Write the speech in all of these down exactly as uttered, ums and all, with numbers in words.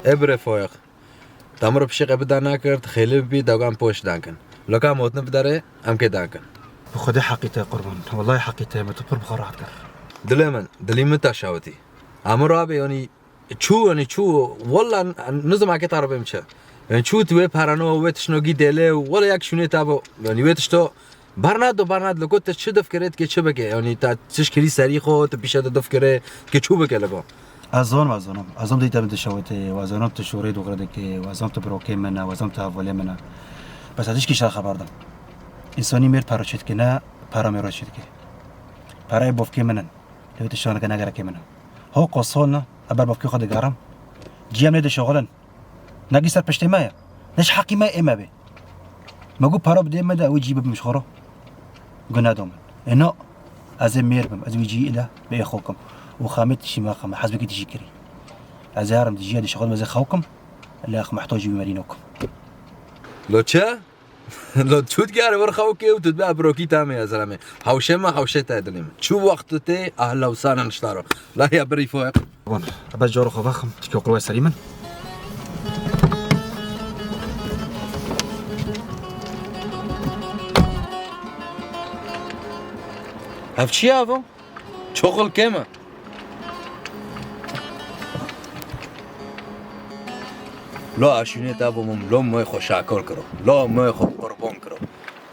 Ê birê Foyix. Te min re pişê qe bi dan nakir, tu xêlê bibî, dewgan poş dan kin. Loka motni bidere, em kê dan kin. Bi Xwedê heqî te qurban. Wellahî heqî te, me tu pir bi xwe rahat kir. Dilê min, dilî min te şawitî. Em rabê, yanî, Çû, yanî çû, walla n-, nizim ake ta re bêm çi. Yanî çû tu wê perano, wê tiştno gî dêlê û walla yek şûnê ta bo. Yanî wê tişto bernado, bernado, li ku tu çi dif kirê, dikê çi bike. Yanî ta çiş kirî serî xo, tu pîşe de dif kirê, dikê çû bike li ku. Ez zonim, ez zonim. Ez zonim dî te min dişewitê, ez zonim tu şûrê dûxre dikê, ez zonim tu birokê min e, ez zonim tu hevalê min e. Bes ez tişkî şer xeber dim. Însanî mêr paro çê dike, ne pera mêro çê dike. Perayê bovkê min in. Lê tu şaneke ne gerekê min e. Ho qosol ne, ez ber bavkê xwe digerim. Cî em lê dişoxilin. Negî ser piştê me ye. Ne ji heqî me ê me bê. Me got para bidê me de, ew cî bibim ji xwe re. Gune do min. Ê na, ez ê mêr bim, ez wî cî île bi ê xwe kim. Û xemê tişî me xeme, hezbekî tişî kirî. Ez ê herim dijî dişoxilin, ez ê xew kim. Lê ex muhtacî wî merî nokim. Lo çi? Lo çû dikarî wir xew kê û tu dibe birokî tamê ya zelamê. Hewşê me, hewşê te dilê min. Çû wext tu tê ahla wisa ne niştaro. La ya birî Foyix. Bon, ebe caro xwe vexim, tu kê qulay serî min. Ev çi ya evo? Çoxil kêm e. Lo aşûnê te bo min, lo moyê xwe şakol kiro. Lo moyê xwe qurban kiro.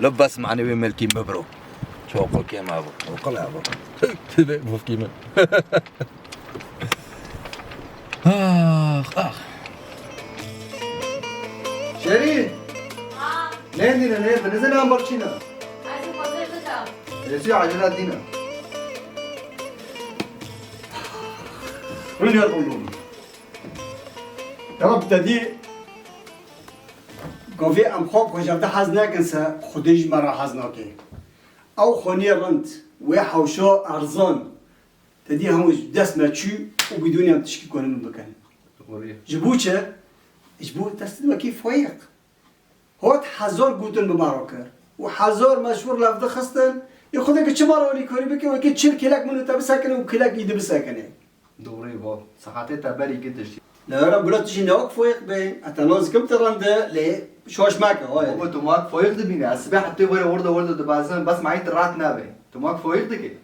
Lo bes manê wê milkî min biro. Çoxil kêm e bo. Oqil e bo. Tübe bufkî min. Ax, ax. Şerî. Ha. Nendîne, ne? Binizin an barçîna. Ez ê xwezê bika. Êsî acele dîne. Rûniyar bûn. Ya Reb, te dî govê em xwe bi xwe ji hev de hez nekin se, Xwedê ji me re hez nake. Ew xweniye rind, wê hewşa erzan, te dî hemû ji dest me çû û bidûnê em tişkî ku min bikin. Ji bo çi? Ji bo te stî wekî Foyix. Hot hezar gotin bi me re kir. Û hezar meşwir li hev dixistin. Ê Xwedê ki çima re alîkarî bike, wekî çil kêlek min û te bisekine û kêlek îdî bisekine. Doğru bo. Saetê te berî ki tiştî. Lewra bila tu jî ne wek Foyix be. Ez te nas dikim tu rind e, lê şaş meke, hayê. Baba, tu wek Foyix dibîne. Ez sibê heta were wirde wirde dibezim. Bes meyî tu rahat nebe. Tu wek Foyix dike.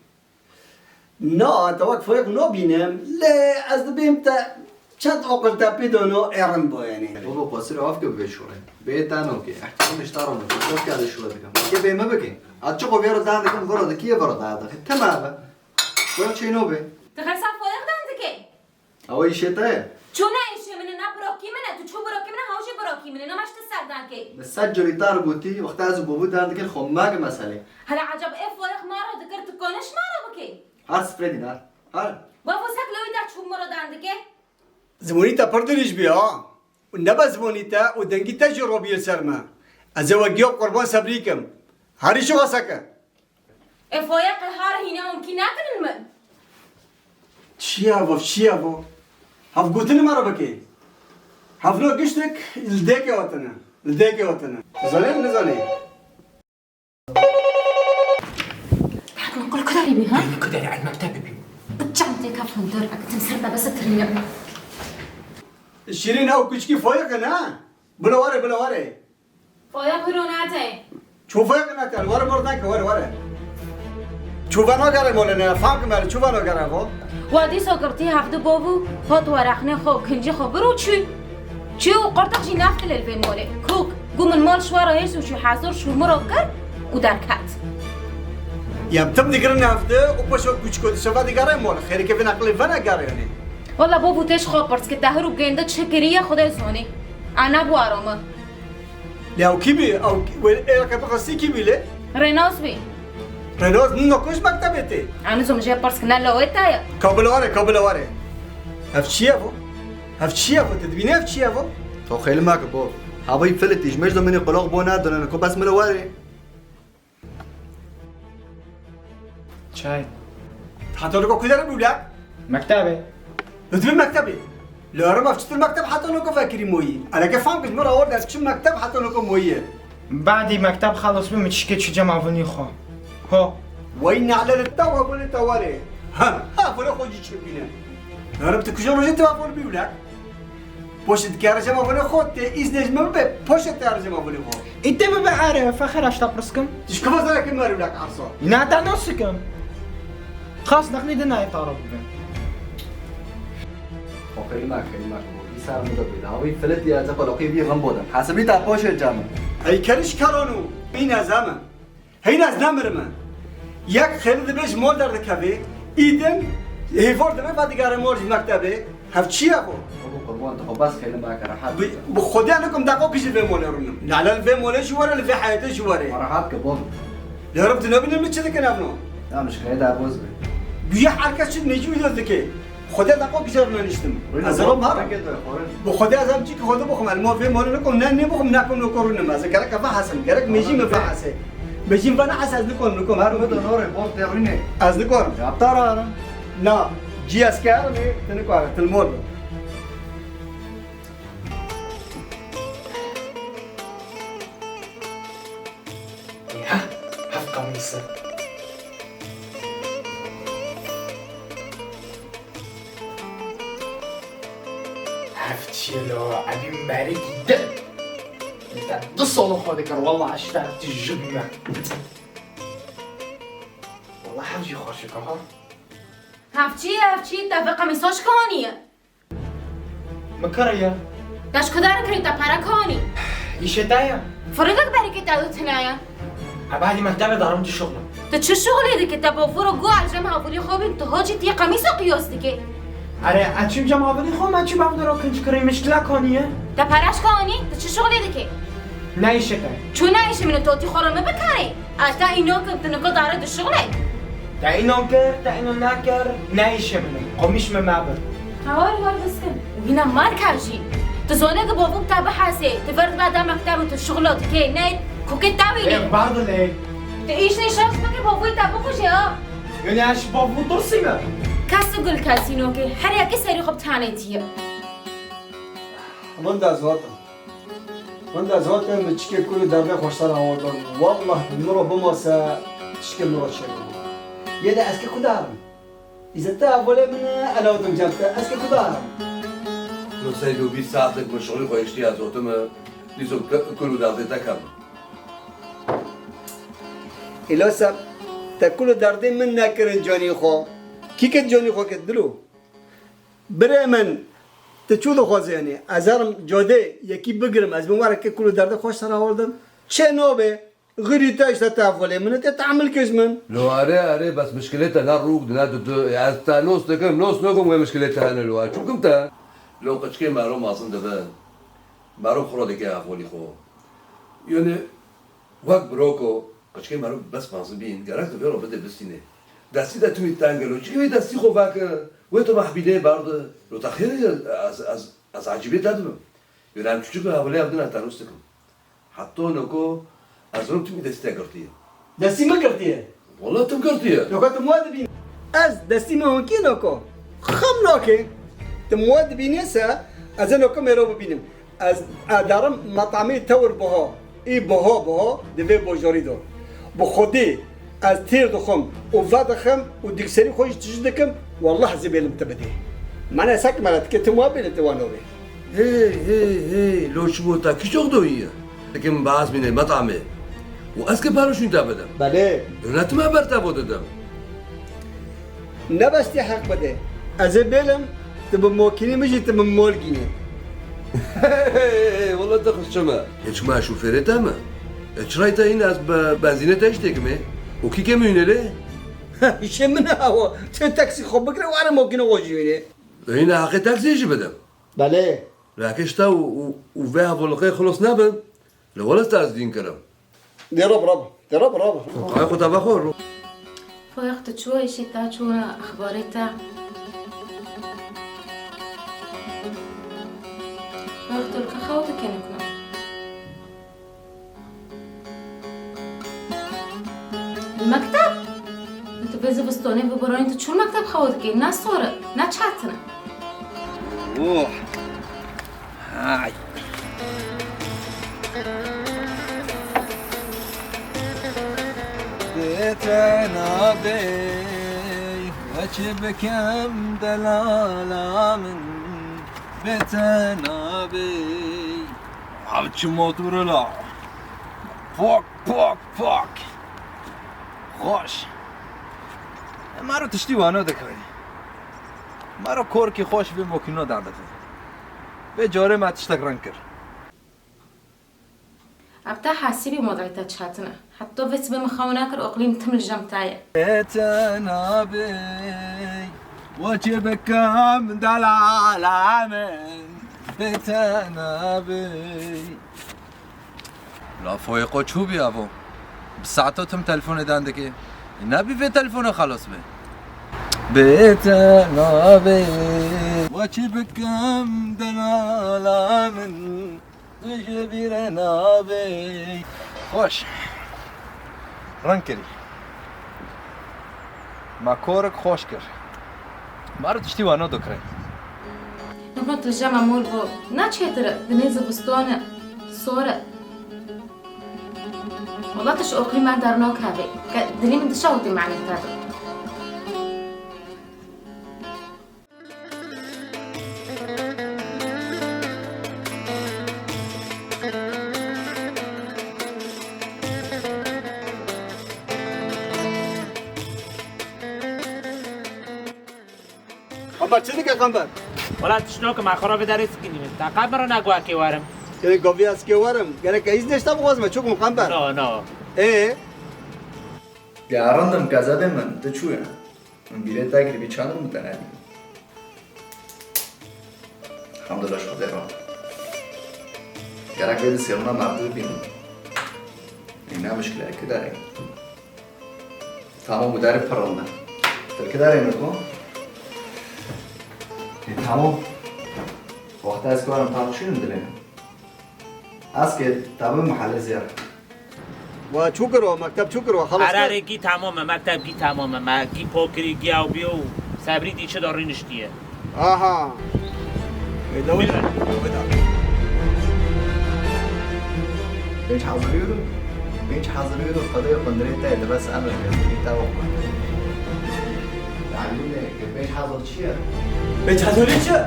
Na, te wek Foyix nabînim, lê ez dibêm te çend aqil te pê dano ê rind bo, yanî. Baba, qasir av ke bê şûre. Bê te nokê. Ehtiram îştara min. Çok geldi şûre dikim. Ke bê me bike. Ez çi xwe vêre dan dikim, vira dikî, vira dan dikim. Temam be. Wek çê nobê. Tu xersa Foyix dan dikê? Ew îşê te ye? Çû ne îşê min e, ne birokî min e, tu çû birokî min e, hew jî birokî min e, nema ji tu ser dan kê. Min sed carî te re gotî, wexta ez û bavû dan dikin, xwe meke meselê. Hele ecab ê Foyix ma re dikir, tu koniş ma re bikê? Her sifrê dînar. Her. Bavo sek lewî de çû min re dan dikê? Zimanî te pir dirîj bî ha. Û nebe zimanî te û dengî te jî robî li ser me. Ez ê wek giya qurban sebrî kim. Herî şiva seke. Ê Foyix, ê har hîne hûn kî nakin li min? Çi ye ev, çi ye ev? Hev gotinê me re bike. Hevno giştek li dêkê hatine. Li dêkê hatine. Zanê, nizanê? Hek min qul kudarî bî, ha? Dênî kudarî el mekteb bî. Bi çentê kef hundir, ek tim ser me bese tirîne. Şîrîn, ew kuçkî Foyix in, ha? Bila were, bila were. Foyix hiro nate. Çû Foyix nate, were mor nake, were, were. Çû vana gere mole ne, fam ke mele, çû vana gere vo. Wa dîso girtî hevdi bovû, hot werexnê xo, kincî xo bir û çû. Çû û qurtix jî neftil el vê molê. Kok, gu min mol şwara hês û çû hezir şûmiro kir û derket. Yem tim digirin hevdi û paşo kuçko dişeva digere mol. Xêrike vin aqilê vana gere yanî. Walla bovû têş xo pirs ke te hir û gênde çi kiriye Xwedê zonî. Ana bu arome. Lê ew kî bî? Ew wê êreke bixistî kî bî lê? Rênaz bî. Rênaz nîna ku ji mektebê tê? Anî zom jê pirs kine lawê te ye. Kabile were, kabile were. Ev çi ye bo? Ev çi ye bo? Tu dibînî ev çi ye bo? To xêli make bo. Havayî filitî ji me ji domenê qulaq bo nadone, ku bes min were. Çay. Heta niko ku derê bû la? Mektebê. Li divê mektebê. Li Erem ev çitir mekteb heta niko vekirî moyî. Ereke fam kir, min rawar dest çi mekteb heta niko moyî ye. Badî mekteb xelas bû, min çike çi cem avunî xwe. Ho. Wey nale li te we bûne te were. Ha, ha, vore xwe jî çi bîne. Erem tu kujo roje tu avon bî wila? Poşet dike rejema volê xwe, tê îznê ji min bibe, poşet te rejema volê xwe. Î tê bibe erê, fexer eşta pirskim. Tu ji keva zere kim merî wlak arsa? Îna te nasikim. Xas nexlî de nayê tara bibe. O kelîma, kelîma ki bo. Îsar mi de bî. Dawî filet ya te qoloqî bî rim bodim. Hasibî ta poşet camı. Ey keriş karonu. Îna zaman. Heyna ez nemirime. Yek xêli dibe ji mol derdikeve, îdin hêvor dibe vedigere mol ji mektebê. Hev çi ye xwe? Babo qurban, tu xwe bas xêli make, rehat Bi, ke. Bi Xwedê nikum deqo ki ji vê molê rûnim. Nale li vê molê jî were, li vê heyetê jî were. Rehat ke babo. Lê rib tu nebîne min çi dikin evno? Ya mişkilê de boz be. Guya her kes çi necî wî dike. Xwedê deqo gijer neniştim. Rûnê Ez bol, rom her. Rengê te xwarin. Bi Xwedê ez em çî ki Xwedê bixwim. El ma vê mole nikom, ne nê bixwim, nekom noko rûnim. Ez gerek ve hesim. Gerek mejî mi ve hese. Mejî ve ne hese ez nikom, nikom. Her mi de nore, bol te rûnê. Ez nikom. Yaptar arim. Na, cî ez ke arim, te nikom, te mol. Ha, hef kamîse. Hef çiye lo, ebî merikî din. Te du solo xwe dikir, wallah eşter tu ji bî me. Wallah hef jî xweşik e ha. Hef çiye, hef çiye, te vê qemîsa ji kanî ye? Mi kiriye. Te ji ku derê kirî, te pere kanî? Îşê te ye. Firingek berîkê te du tune ye. Ebadî mektebê darim tu şuxlim. Tu çi şuxlê dikî? Te bavûro got ez cem havulî xwe bîm, tu hocî tiyê qemîsa qiyas dikî. Erê, ez çim cem havulî xwe, me çi bavdero kinc kirî, mişkila kanî ye. Te pere ji kanî, tu çi şuxlê dikî? Ne îşê te. Çû ne îşê min e, totî xwe re mi bikarê. Ez te înan kim, tu nika dare dişuxlê? Te înan kir, te înan nekir, ne îşê min e. Qomîş min mebir. Hawar war biskin. Û hîna merkez jî. Tu zane ki bavûk te bihesê, tu ver dibe de mekteb û tu şuxla dikê, ne kokê te wînê. Ê, badilê. Tu îş nîşan bike bavûyê te bikujê ha. Yanî ez ji bavû tirsî me? Kes tu gul kesî nokê, her yekê serî xwe bi tenê diye. Min de zotim. Min de zote min çikê kul û derdê xweşter awardon. Wallah min ro bimose çikê min ro çêbû. Yê de ez ke kudarim. Îzet te evolê min e, elewdim cem te. Ez ke kudarim. Min sey û bîst saetek min şixulî xwe hiştiya zotime. Dîso ke-, kul û derdê te kem. Îlosa te kul û derdê min nekirin canî xwe. Kî ke canî xwe ke dilo? Birê min, tu çû dixwazî yanî? Ez herim cadê yekî bigirim, ez bin were ke kul û derdê xweş ser awirdim. Çê nobe, xirî te işte te volê min, te tehmil kir ji min. Lo erê, erê, bes mişkilê te ne rûk, ne dudu. Ya ez te nos dikim, nos nokim wê mişkilê te hene lo. Çûkim te. Lo qiçkê mero mazin dibe. Mero xuro dike hevolî xo. Yanî, Wek biroko, qiçkê meriv bes mezin bîn, gerek tu vê re bide bistînê. Destî de timî teng e, lo çikî wê destî xwe veke, wê tu mehbîlê berde, lo te xêr e, ez, ez, ez ecîbê te dibim. Yo, em çûçik û hevalê ev din ez te nûs dikim. Heta noko, ez rom timî destî te girtiye. Destî min girtiye? Wela tim girtiye. Noko tu min we dibîn. Ez destî min hûn kî noko? Xem nake. Tu min we dibînê se, ez ê noko mêro bibînim. Ez, ez darim metamê tewr biha, ê biha biha di vê bajarî de. Bi Xwedê ez têr dixwim û vedixim û dikserî xwe jî tijî dikim, wallah ez ê bêlim tu bidê. Mene sek mene dike tu wa bêle tu wa nobê. Hey, hey, hey, lo çi bo te kî çok doyî ye? Dikim baz bîne metamê. Û ez ki paroşîn te bidim. Belê. Yönetim haber te bo didim. Ne bestî heq bide. Ez ê bêlim, tu bi mokînî min jî tu min mol gînî. Wela tu xizçe me. Ê çima şofêrê te me? Ê çirayê te hîn ez bi benzînê te jî têkimê. Û kî kemî hînê lê? Îşê min e awa. Tu taksî xwe bigire, were mokînê xwe jî hînê. Ê hîna heqê taksiyê jî bidim. Belê. Lê heke ji te û, û, û vê hevalixê xilos nebin, Li wele te ez dîn kirim. Dê rab rab. Dê rab rab. Ay xwe te vexwe. Foyaq tu çû, îşê te çû, exbarê te. Foyaq tu li ka xew dikene kuna. Li mekteb? Tu vê zivistonê, vê boranê tu çû mekteb xew dikê, ne sor e, ne çetin e. Oh. Ay. Bê te nabê, we çi bikim delala min, bê te nabê. Ev çi motor e la? Pak, pak, pak. Xweş. Maro tiştî wano dikirî. Maro korkî xweş vê mokîno derdikir. Vê carê me tiştek reng kir. Ev te hesîbî modayê te çetin e. Heta vê sibê min xew nekir, oqlîm tim li cem te ye. Bê te nabê, we çi bikim delala min, bê te nabê. La Foyqo çû bî evo? Bi saeto tim telefonê dan dikê. Nebî vê telefonê xelas be. Bê te nabê. We çi bikim delala min, tu ji bîr nabê. Xweş. Reng kirî. Me korek xweş kir. Maro tiştî wano dikirê. Niko tu jema mor bo. Na çêtir e, dinê zivistone, sor e. Wala tu ji oqlî me dernakeve. Ke dilî min dişewitî manê te bi. Qamber, çi dike Qamber? Wala tişt nakim, me xwe ra vê derê sikînî min. Te qet min re negot ez kê werim. Ê, gavî ez kê werim. Gerek ez îznê ji te bixwazim, çûk min Qamber. No, no. Ê? Ya rindim, kezebê min, tu çûye? Min bîrê te kirî, bî çandin min te nedî. Elhamdulillah, ji Xwedê re. Gerek vê di sêrûna merdû bînim. Ê, ne mişkile, ki derê. Tamam, bu derê pir rind e. Tirki derê mi ku? Ê, tamam. Wexta ez ku em tartışıyorum dilê. Ez ki tabi mahallê zêr. Wa çû kiro, mekteb çû kiro, xelas kir. Herarê gî tamam e, mekteb gî tamam e, me gî pokirî, gî ew bîyo û Sebrî dî çi da rîniştiye. Aha. Wê de wê. Bîre. Wê de. Pênc hazır euro. Pênc hazır euro, qadê qundirê te, de bes emir, qundirê te o. Yani ne, pênc hazır çi ye? Pênc hazır çi ye?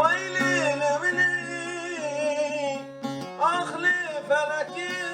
Weylê li min ê, ax lê felekê.